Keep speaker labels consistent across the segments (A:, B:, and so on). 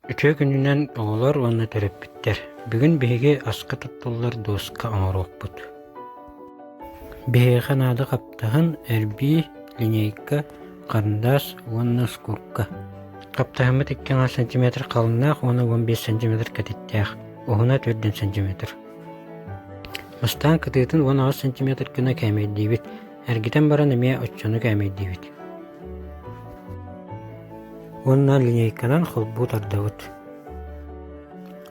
A: Үтүө күнүнэн оҕолор уонна төрөппүттэр! Бүгүн биһиги аска туттуллар дуоска оҥоруохпут. Биһиэхэ наада хаптаһын, эрбии, линейка, харандаас уонна скурка. Хаптаһыммыт 2 сантиметр халыҥнаах уонна 15 сантиметр кэтиттээх, уһуна 4 сантиметр. Бастаан кытыытын 18 сантиметр гына кээмэйдиибит, эргитэн баран эмиэ оччону кээмэйдиибит. Уонна линейканан холбуу тардабыт.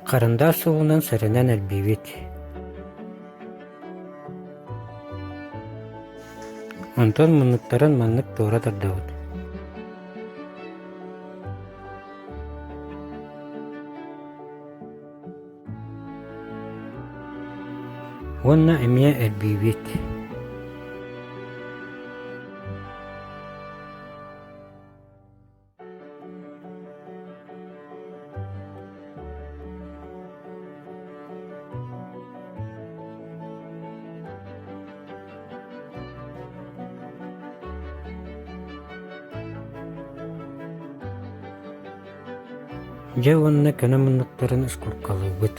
A: Харандаас суолунан сэрэнэн эрбиибит. Онтон муннуктарын маннык туора тардабыт. Уонна эмиэ эрбиибит. Дьэ уонна көнө муннуктарын ускуркалыыбыт.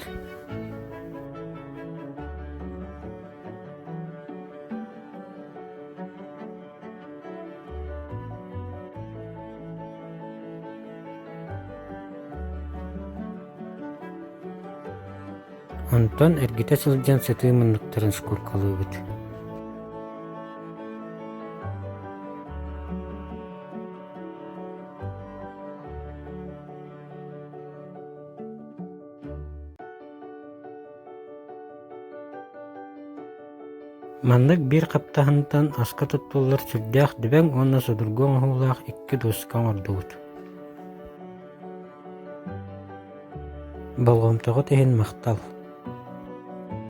A: Онтон эргитэ сылдьан сытыы муннуктарын шкуркалыыбыт. Маннык биир хаптаһынтан аска туттуллар сүрдээх дөбөҥ уонна судургу оҥоһуулаах икки дуоска оҥордубут. Болҕомтоҕут иһин махтал!